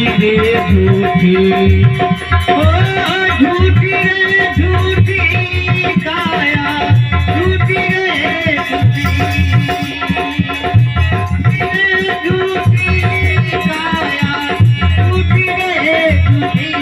झूठी रे झूठी, ओ झूठी रे झूठी काया, झूठी रे झूठी, झूठी काया, झूठी रे झूठी।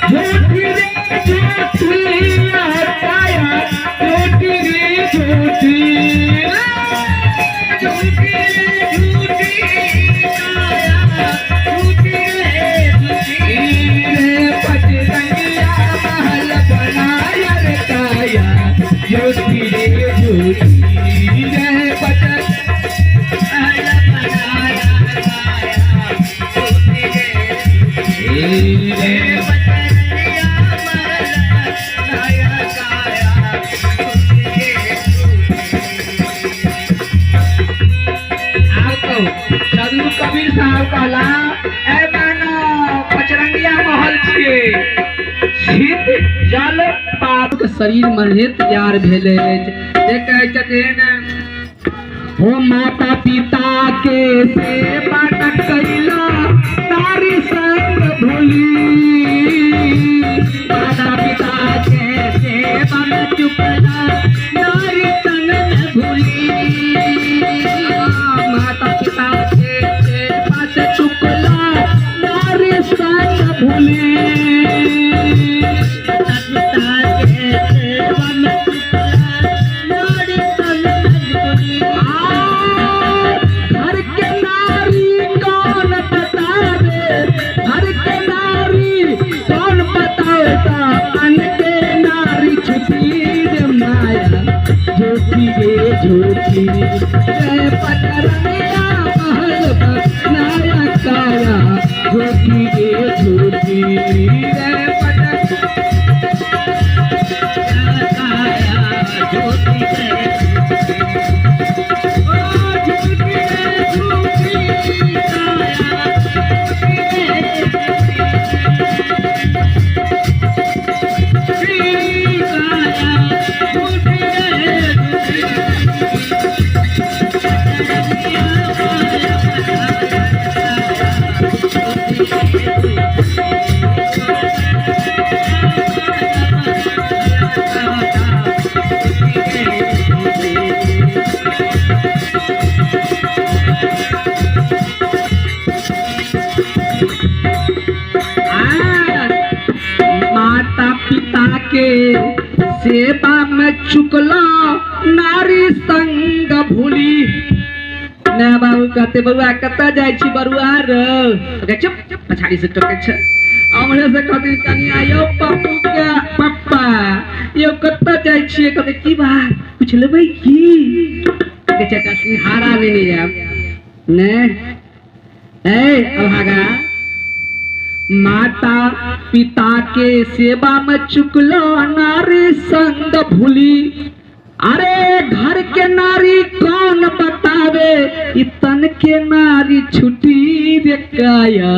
झूठी रे झूठी काया, झूठी रे झूठी, झूठी रे झूठी काया, झूठी रे झूठी। रे पचरंगिया महल बनाया रे काया, झूठी रे झूठी, रे पचरंगिया महल बनाया काया, झूठी रे झूठी, रे पचरंगिया महल बनाया काया, झूठी रे झूठी। आब कहू सदगुरु कबीर साहब कहला, ए मानव पचरंगिया महल छियै, छित जल पाप के शरीर में रेत तैयार भेल अछि। जे कहै छथिन हो माता पिता के सेवा न कैला, नारी संग भूली, माता पिता के सेवा न चुकला, नारी संग न भूली, माता पिता के सेवा से चुकला, नारी संग भूली, माता पिता के सेवा न चुकला, नारी संग न भूली। घर के नारी कौन बतावे, घर के नारी कौन बताता, अन के नारी छुपी रे माया, झूठी रे झूठी, रे पचरंगिया महल बनाया काया, झूठी रे झूठी, रे पचरंगिया काया, झूठी रे झूठी, ओ झूठी रे झूठी काया, झूठी रे झूठी काया, झूठी रे झूठी। माता पिता के सेवा में चुकला, नारी संग भूली। ना बाबू कहते बउआ कतऽ जाइ छी बरुआ रे, चुप पछाड़ी से टोकै छै। हमरे से कहते कनिया यौ पप्पू के पप्पा यौ कतऽ जाइ छियै, कहते की बात कुछ लेबै की, कहै छै एकटा सिंघाड़ा लेने आयब ने। ए अभागा, माता पिता के सेवा में चुकलो, नारी संग भूली। अरे घर के नारी कौन बतावे, ई तन के नारी छुटी रे काया,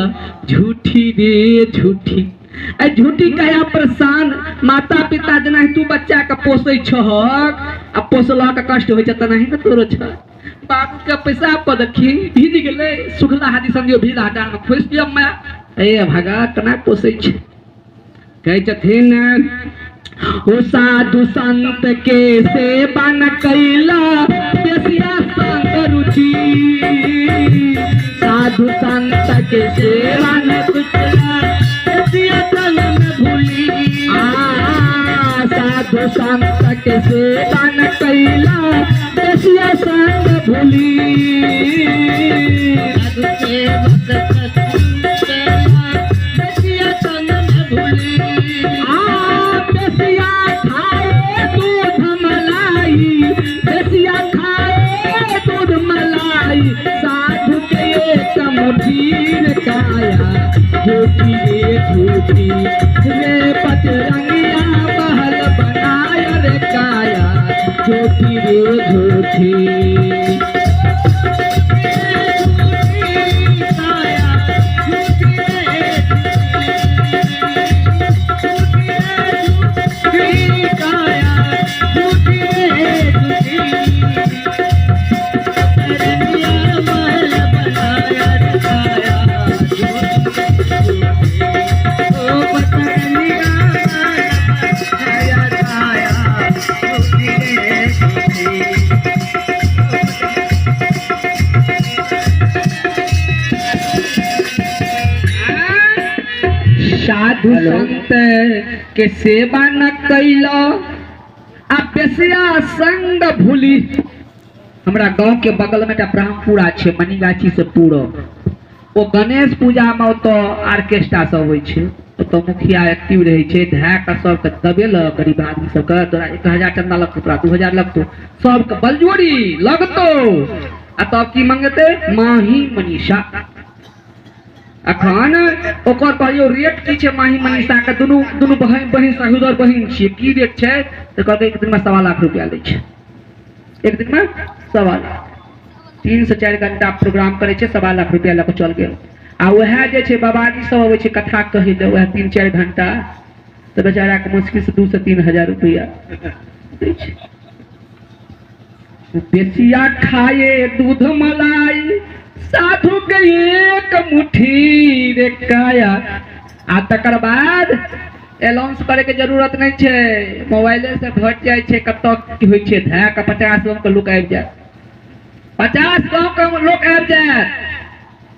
झूठी रे झूठी। ए झूठी काया परेशान माता पिता जेना तू बच्चा के पोसै छहक आ पोसला के कष्ट होइ छै तेनाही ने तोरो छ। बाबू के पैसा पर देखी भीज गेलै, सुखला हाथी समझियो भीज हटार में खोसि दियौ माय। ए भगा केना पोसै छै। कहै छथिन ओ साधु संत के सेवा न कैला, बेसिया संग रुचि, साधु संत के सेवा न कुचला, बेसिया संग न भूली, साधु संत के सेवा न कैला, बेसिया संग भूली, साधु सेवक बेसिया संग न भूली, बेसिया खाए दूध मलाई, बेसिया खाए दूध मलाई, साधु के एक मुट्ठी रे काया, झूठी रे झूठी, रे पचरंगिया महल बनाया रे काया, झूठी रे झूठी। साधु संत के सेवा न कैलो आ बेसिया संग भूली। हमरा गांव के बगल में एकटा ब्रह्मपुरा छै, मनीगाछी से पूरब, ओ गणेश पूजा में ओतऽ ऑर्केस्ट्रा सब होइ छै, ओतऽ मुखिया एक्टिव रहै छै, धए कऽ सबके दबेलक गरीब आदमी सबके, तोरा 1000 चंदा लगतौ, तोरा 2000 लगतौ, सबके बलजोरी लगतौ। आ तब की मंगेतै? माही मनीषा। अखन ओकर कहलियौ रेट की छै माही मनीषा के, दुनू दुनू बहिन बहिन सहोदर बहिन छियै, की रेट छै? तऽ कहलकै एक दिनमे 1.25 लाख रुपया लै छै, एक दिनमे 1.25 लाख, 3 से 4 घंटा प्रोग्राम करै छै, 1.25 लाख रुपया लऽ कऽ चल गेल। आ वएह जे छै बाबाजी सब अबै छै कथा कहै लए, वएह 3-4 घंटा तऽ बेचाराके मुश्किल से 2 से 3 हजार रुपया दै छै। बेसिया खाए दूध मलाई साधु के एक मुट्ठी रे काया। आ तकर बाद अनाउंस करे के जरूरत नहीं छै, मोबाइले से भेट जाइ छै कतऽ की होइ छै, धए कऽ 50 गाँव के लोक आबि जायत, 50 गाँव के लोक आबि जायत।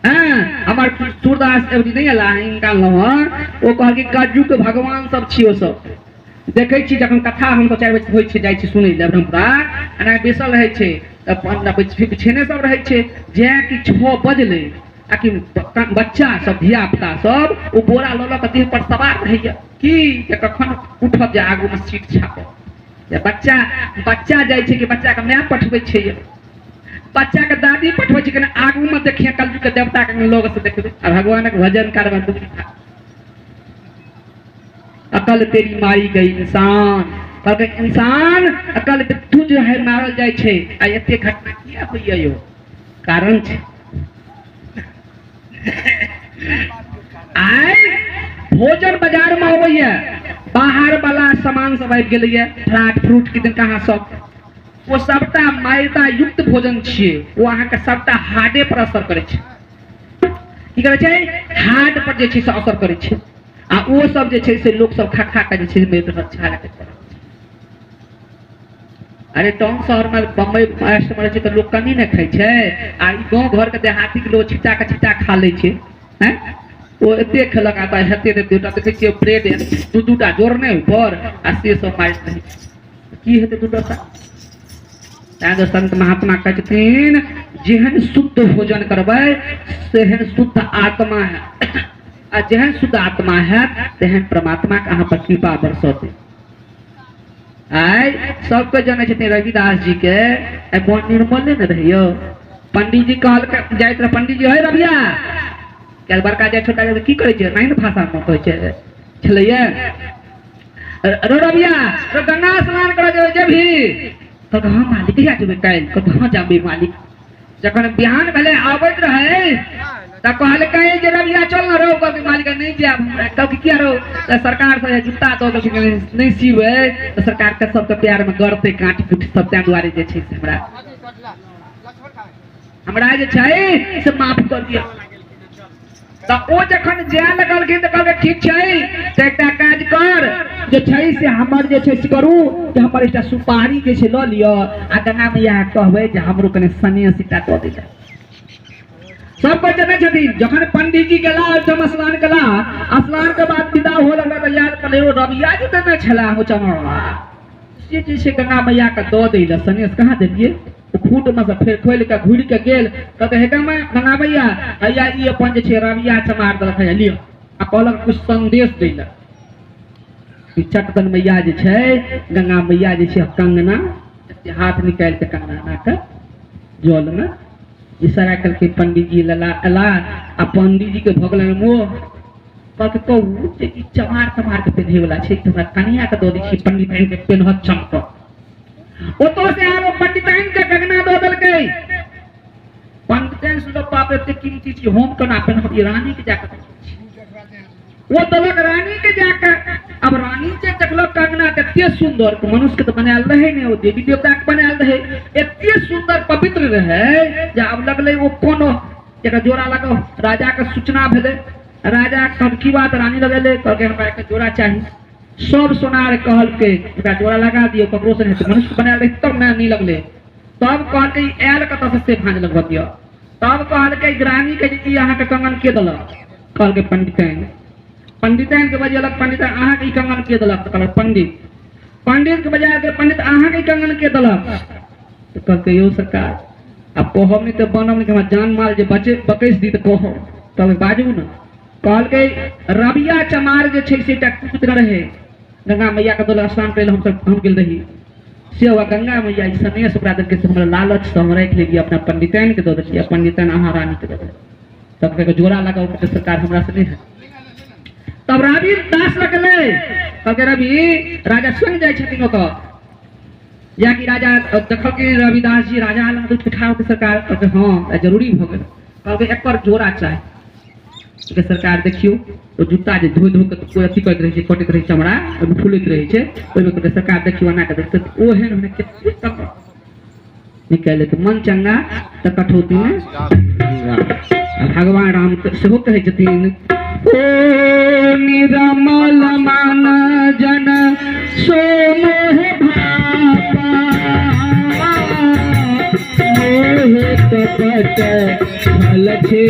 हँ, हमर सूरदास एवरी नहीं अला हिनका लग, ओ कहलकै कलयुग के भगवान सब छियै सब। देखै छी जखन कथा हम 4 बजे होइ छै, जाइ छी सुनै लए ब्रह्मपुरा, एना बैसल रहै छै तऽ बिछेने सब रहै छै। जैं कि 6 बजलै आ कि बच्चा सब धिया पुता सब ओ बोरा लऽ लऽ कऽ देह पर सवार रहैया कि जे कखन उठब जे आगूमे सीट छापब। जे बच्चा जाइ छै कि बच्चाके माय पठबै छै, बच्चाके दादी पठबै छै, कने आगूमे देखिए कलयुगके देवताके लोग से देखबै आ भगवानक भजन करबै। अकल तेरी मारी गई इंसान, कहलकै इंसान अकल तू जो है मारल जाइ छै। आ एते घटना किया होइया यौ? कारण छै आइ भोजन बाजार में अबैया, बाहर वाला सामान सब आबि गेलैया, फ्लाट फ्रूट किदन कहाँ सब, ओ सबटा मैदा युक्त भोजन छियै, ओ अहाँके सबटा हार्डे पर असर करै छै। की करै छै? हार्ट पर जे छै से असर करै छै। आ ओ सब जे छै से लोक सब खा खा के जे छै मरि रहल छै, हालत खराब छै। अरे टाउन शहर में बम्बई महाराष्ट्र में रहै छै तऽ लोक कमी नहि खाइ छै, आ ई गाँव घर के देहाती के लोक छिट्टा के छिट्टा खा लै छै। हैं, ओ एते खेलक आ तऽ हेते तऽ दूटा देखै छियै ब्रेड दू दूटा जोड़ने ऊपर आ से सब मारि रहै छै, की हेतै दूटा? तैं जो संत महात्मा कहै छथिन जेहन शुद्ध भोजन करबै तेहन शुद्ध आत्मा है, आ जेहन शुद्ध आत्मा है तेहन परमात्मा के अहाँ पर कृपा बरसतै। आइ सबके जनै छथिन रविदास जी के, आइ मोन निर्मले ने रहियो। पंडीजी कहलकै जाइत रहे पंडीजी, हे रविया, काल्हि बड़का जाय छोटा जाय की करै छै, नहि ने भाषा मे कहै छै छलैया, रो रविया रो गंगा स्नान करऽ जेबै जेबही? कहलकै हँ मालिक, कहिया जेबै? काल्हि। कहलकै हँ जाबै मालिक। जखन बिहान भेलै आबैत रहै तऽ कहलकै जे रविया चल ने रौ। कहलकै मालिक नहि जायब हमरा। कहलकै किया रौ? तऽ सरकार से जूता दऽ देलकै नहि सीबै तऽ सरकार के सबके पैर में गड़तै काँट कुट सब, ताहि दुआरे जे छै से हमरा हमरा जे छै से माफ कऽ दिअ। तऽ ओ जखन जाय लगलखिन तऽ कहलकै ठीक छै तऽ एकटा काज कर जे छै से हमर जे छै से करू जे हमर एकटा सुपारी जे छै लऽ लिअ आ गंगा मैया कहबै जे हमरो कने सनेह सीता दऽ दै लए। सब कोइ जनै छथिन जखन पंडीजी गेला ओहिठाम स्नान केला, स्नान के बाद विदा हुअ लगला तऽ याद पड़लै ओ रविया जी देने छलाह ओ चमड़ा से जे छै गंगा मैया के दऽ दै लए, सनेश कहाँ देलियै? ओ खूट में से फेर खोलि कऽ घुरि कऽ गेल, कहलकै हे गंगा गंगा मैया हैया ई अपन जे छै रविया चमार देलक है लिअ, आ कहलक कुछ संदेश दै लए। ई चटदन मैया जे छै गंगा मैया जे छै कंगना हाथ निकालि कऽ कंगना के जल में इशारा केलकै। पंडीजी लला अला आ पंडीजी के भऽ गेलनि मोह, कहलकै कहू जे ई चमार तमार के पेन्है वला छै तऽ हमरा कनिया के दऽ दै छियै पंडिताइन के पेन्हत चमकत। ओतऽ से आरो पंडिताइन के गगना दऽ देलकै। पंडिताइन सुनल बाप रे एते कीमती चीज हम केना पेन्हब, ई रानी के जाकऽ दऽ दै छियै। ओ देलक रानी के जाकऽ। अब रानी जे देखलक कंगना कते सुंदर, मनुष्य के तऽ बनायल रहै नहि, ओ देवी देवता के बनायल रहै, एते सुंदर पवित्र रहै जे आब लगलै ओ कोनो एक जोड़ा लगो। राजा के सूचना भेलै, राजा कहल की बात, रानी लगेलै, कहलकै हमरा एक जोड़ा चाही। सब सोनार कहलकै एकरा जोड़ा लगा दियौ, ककरो से नहि हेतै, मनुष्य बनायल रहै तब ने नहि लगलै। तब कहलकै आयल कतऽ से भाँज लगबऽ दिअ। तब कहलकै रानी के जे ई अहाँके कंगन के देलक? कहलकै पंडिताइन। पंडिताइन के बजेलक, पंडित अहाँके ई कंगन के देलक? तऽ कहलक पंडित। पंडित के बजा के, पंडित अहाँके ई कंगन के देलक? तऽ कहलकै, यौ सरकार, आब कहब नहि तऽ बनब नहि, हमरा जान माल जे बचे बकैस दी तऽ कहब। तब बाजू ने। कहलकै, रबिया चमार जे छै से एकटा कुपुत्र रहे, गंगा मैया के दौलत स्नान करै लए हमसब हम गेल रही से हुआ गंगा मैया ई सनेश ओकरा देलकै, से हमरा लालच से हम राखि लेलियै, अपना पंडिताइन के दऽ देलियै, पंडिताइन अहाँ रानी के दऽ देलियै। तब कहलकै, जोड़ा लगाउ। कहलकै, सरकार, हमरा से नहि है। तब रवि दास लगलै। कहलकै, रवि राजा संग जाइ छथिन ओतऽ, याकि राजा देखलखिन रविदास जी राजा लग दूध उठाओ सरकार। कहलकै, हँ, जरूरी भऽ गेल। कहलकै, एकर जोड़ा चाही। कहलकै, सरकार, देखियौ, ओ जूता जे धोइ धो कऽ कोइ अथी करैत रहै छै, कटैत रहै छै, चमड़ा ओहिमे फूलैत रहै छै, ओहिमे। कहलकै, सरकार, देखियौ, एना कऽ देखतै ओहन ओहन कतेक तक निकालि लेतै। मन चंगा तऽ कठौतीमे। आ भगवान राम सेहो कहै छथिन, ओ निरमल मन जन सो मोह भापा, मोह कपट छल छे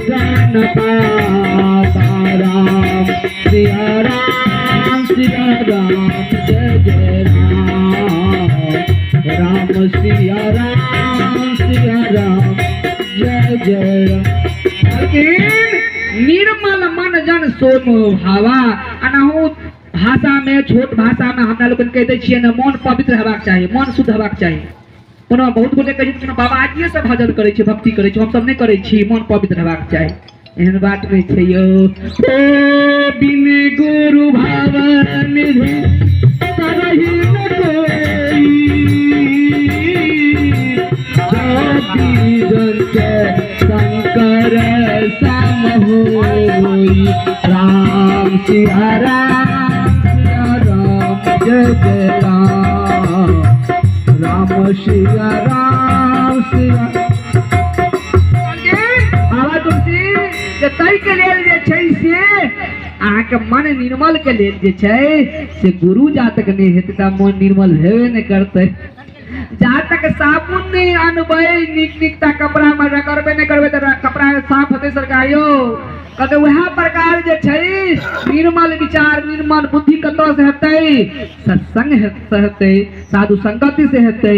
जान पापा। राम सिया राम सिया राम जय जय राम, राम सिया राम सिया राम जय जय राम। लेकिन निर्मल मन जन सोम भावा, अनाहु भाषा में, छोट भाषा में हमरा लोकनि कहि दै छियै ने, मन पवित्र हेबाक चाही, मन शुद्ध हेबाक चाही। कोनो बहुत गोटे कहै छथिन, बाबाजीए सब भजन करै छै, भक्ति करै छै, हमसब नहि करै छी, मन पवित्र हेबाक चाही। एहन बात नहि छै यौ। ओ बिन गुरु भाव निधि तरही न कोई, शंकर सम होई। राम सिया राम सिया राम जय जय राम, राम सिया राम सिया। बाबा तुलसी जे ताहिके लेल जे छै से अहाँके मन निर्मल के लेल जे छै से गुरु जा तक नहि हेतै तऽ मन निर्मल हेबे नहि करतै। जा तक साबुन नहि अनबै, नीक नीक ता कपड़ामे रगड़बे नहि करबै तऽ कपड़ा साफ हेतै सरकार यौ? कहतै, वएह प्रकार जे छै निर्मल विचार, निर्मल बुद्धि कतऽ से हेतै? सत्संग से हेतै, साधु संगति से हेतै।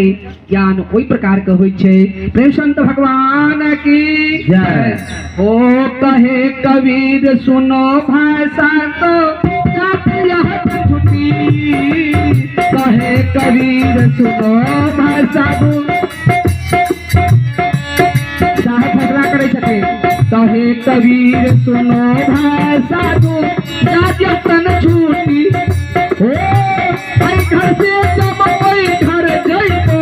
ज्ञान ओहि प्रकार के होइ छै। प्रेम संत भगवान की जय। ओ कहे कबीर, सुनो भाई संतो, छुट्टी। कहे कबीर, सुनो भाई साधु, साहब फैसला करै छथिन। कहे कबीर, सुनो भाई साधु, जाति तन छूटी। ओ ओहि घर से जब ओहि घर जइबो,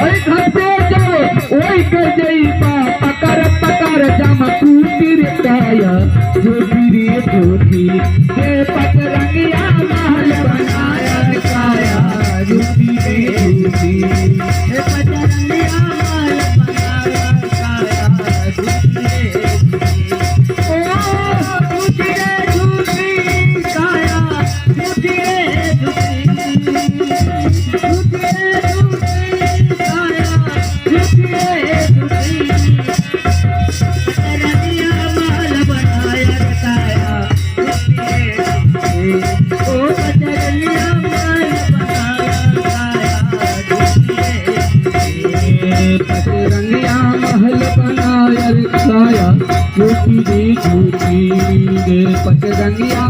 ओहि घर से जब ओहि घर जइबा, पकड़ पकड़ जम कुटीर काया झूठी रे झूठी। जे पतरंगिया महल बनाया काया झूठी रे झूठी। हे पचरंगिया महल बनाया काया झूठी रे झूठी। ओ झूठी रे झूठी काया झूठी रे झूठी, झूठी रे झूठी काया झूठी रे झूठी। पचरंगिया महल बनाया काया झूठी रे झूठी। ओ पचरंगिया महल बनाया काया झूठी रे झूठी। पतरंगिया महल बनायल काया झूठी रे झूठी रे पतरंगिया।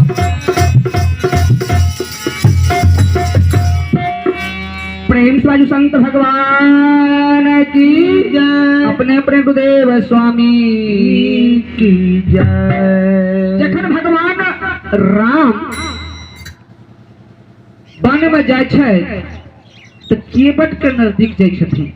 प्रेम से संत भगवान की जय। अपने अपने गुरुदेव स्वामी की जय। जखन भगवान राम वन में जाइ छै तऽ केवट के नजदीक जाइ छथिन।